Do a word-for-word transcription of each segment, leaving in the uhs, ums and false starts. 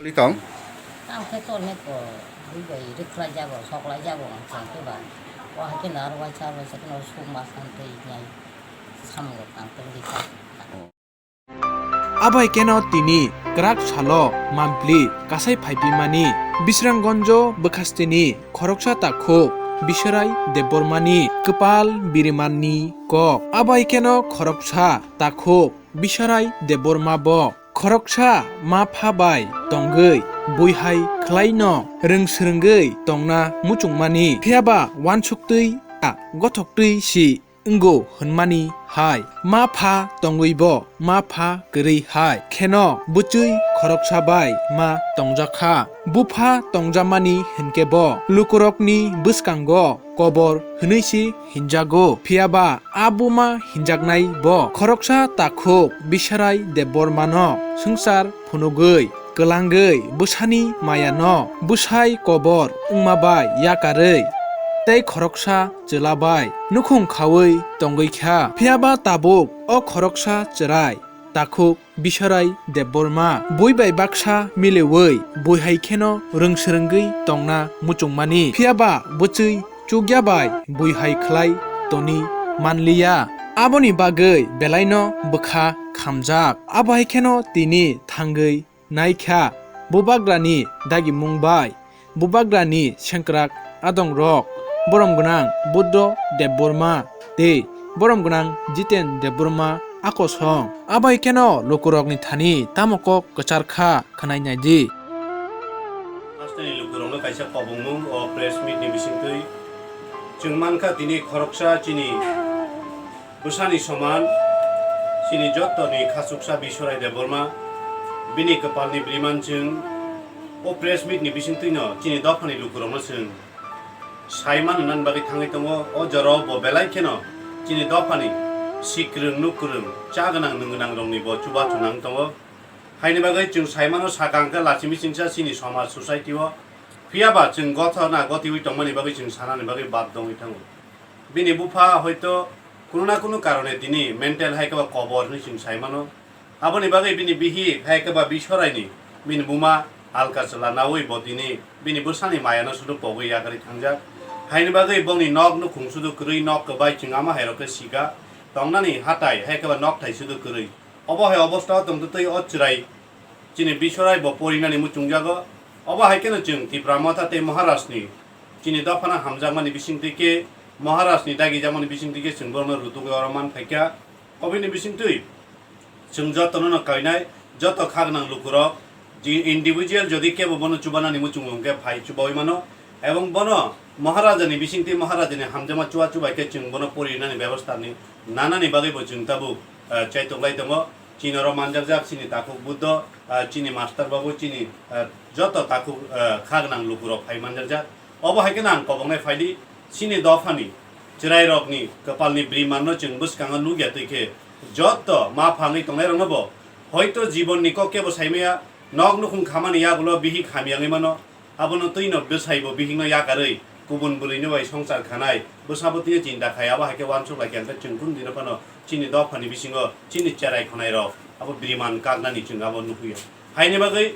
Choli tong? Tamo khe choli ko, bui bai rwkhlai jago, soklai jago ang chwng khe ba. O hai khe no aro waisa waisa khe no suk ma san tei nai samung tang tong di kha. Abai keno tini kwrak salo mampli kasai phaipimani Bisranggonjo bwkhasteni khoroksa takhuk Biswarai Debbarmani kwpal birimanni kok. Abai keno khoroksa takhuk Biswarai Debbarma bo khoroksa ma pha bai tongwi buihai khlaino rwng swrwngwi tongna muchungmani, phiyaba uansuk twi a gothok twi si wngo hwnmani hai ma pha tongwibo ma pha kwrwi hai kheno bwchwi khoroksa bai ma tongjakha. Bupha tongjamani hinkhe bo lukurokni bwskango kobor hwnwi se hinjago, phiyaba a buma hinjaknai bo khoroksa takhuk Biswarai Debbarmano swngchar phunugwi kwlangwi bwsani mayano bwsai kobor wngma bai yakarwi tei khoroksa chwla bai nukhung khaui tongwi kha. Phiyaba tabuk o khoroksa chwrai takhuk Biswarai Debbarma bui bai baksa miliui bui hai kheno rwng swrwngwi tongna muchungmani, phiyaba bwchwi chukya bai bui hai khlai toni manliya. Aboni bagwi belaino bwkha khamjak. Abo hai kheno tini thangwi naikha bubagrani dagimung bai bubagrani sengkrak adongrok, borom gwnang Buddho Debbarma tei borom gwnang Jiten Debbarma akosong. Abai kheno lukurokni thani tamo kok kwchar kha khwnai nai di. Hasteni lukurokno kaisa kobongmung o press meet ni bisingtwi chwng mankha tini khoroksa chini bwsani soman, chini jottoni khachuksa Biswarai Debbarma, bini kwpalni biriman chwng o press meet ni bisingtwino chini dophani lukurokno chwng sai mano nani bagwi thangwi tongo. O jorao bo belai kheno chini dophani sikrwng nukrwng cha gwnang nwng gwnang rokni bo chubachu nang tongo. Haini bagwi chwng sai mano, sakang khe lachimi chingsa chini somaj society o, phiyaba chwng gothona gotiwi tongmani bagwi chwng sanani bagwi bad dongwi thango. Bini bupha hoito kunu na kunu karone tini mental hai khe ba kobor hinwi chwng sai mano. Aboni bagwi bini bihik hai khe ba Biswaraini bini buma alka chwla naui bo tini bini bwsani mayano sudu pogwi yakarwi thangjak. Haini bagwi bongni nok nukhung sudu kwrwi, nok kwbai chwng ama hai rok khe sika. Tongnani hatai hai khe ba nok thai sudu kwrwi. Obo hai obostha o tongtwtwi o chwrai chini Biswarai bo porinani muchungjago. Obo hai kheno chwng Tipra Motha tei Maharajni chini dophano hamjakmani bisingtwi khe, Maharajni dagijakmani bisingtwi khe chwng borokno rutugwi oro man phaikha. Oboni bisingtwi chwng jotono no kainai, joto khagwnang lukurok, je individual jodi kebo bono chubanani muchungo hwnkhe phai chubaui mano, ebong bono Maharajani bisingtwi Maharajani hamjakma chuba chubai khe chwng bono porinani bebostha ni nanani bagwi bo chwng tabuk, eh, chaitok lai tongo. Chini oro manjakjak chini takhuk Buddho, ah, chini master babu, chini, ah, joto takhuk, ah, khagwnang lukurok phai manjakjak. Obo hai kheno ang kobongnai phaidi, chini dophani chwrairokni kwpalni bwrwimanno chwng bwskango nukya twi khe, joto ma phangwi tongnairokno bo hoito jibonni kok kebo saimaya, nok nukhung khamani yagulo bihik hamya wngwi mano. Abono twino bwsaibo bihikno yakarwi kubun bwrwino bai swngchar khanai bwsabo twiwi chinta khai, abo hai khe uansuk lai khe, hwnkhe chwng kunu dino phano chini dophani bisingo chini cherai khwnairok abo biriman kaknani chwng abo nukhuya. Haini bagwi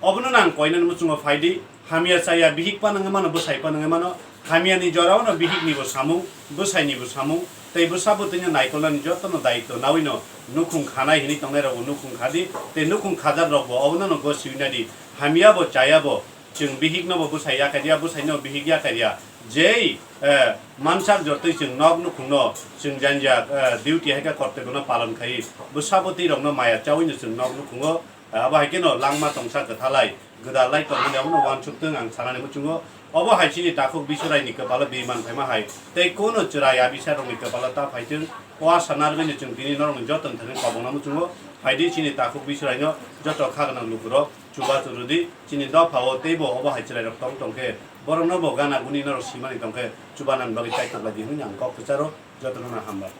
obono nang koinani muchungo phaidi, hamya chaya bihik phano wngwi mano, bwsai phano wngwi mano, hamyani jorao no bihiknibo samung, bwsainibo samung, tei bwsabo twino naikolnani jotono daitw nawino nukhung khanai hinwi tongnairokbo nukhung khadi, tei nukhung khajakrokbo obono no gosiwi naidi. Hamyabo chayabo chwng bihiknobo bwsai yakarya, bwsaino bihik yakarya. Jei, eh, mansak jotoi chwng nok nukhungno chwng janja, eh, duty hai khe kortobyono palon khai. Bwsabo twi rokno maya chawino chwng nok nukhungo, eh, abo hai kheno langma tongsa kwthalai, gwdalai tongmani abono uansuk tong ang sanani muchungo. Obo hai chini takhuk Biswaraini kwpalo biriman phaima hai, tei kono chwrai abisa rokni kwpalo ta phaitwng. O asa narwgwino chwng tini norokni joto ni thani kobongna muchungo. Phaidi chini takhuk Biswaraino joto khagwnang lukurok chubachu rwdi, chini dophao teibo obo hai chwrairok tong tong khe, borokno bo gana guni norok simani tong khe, chubanani bagwi chaitok lai di hwnwi ang kok kwcharo, jotono no hambai.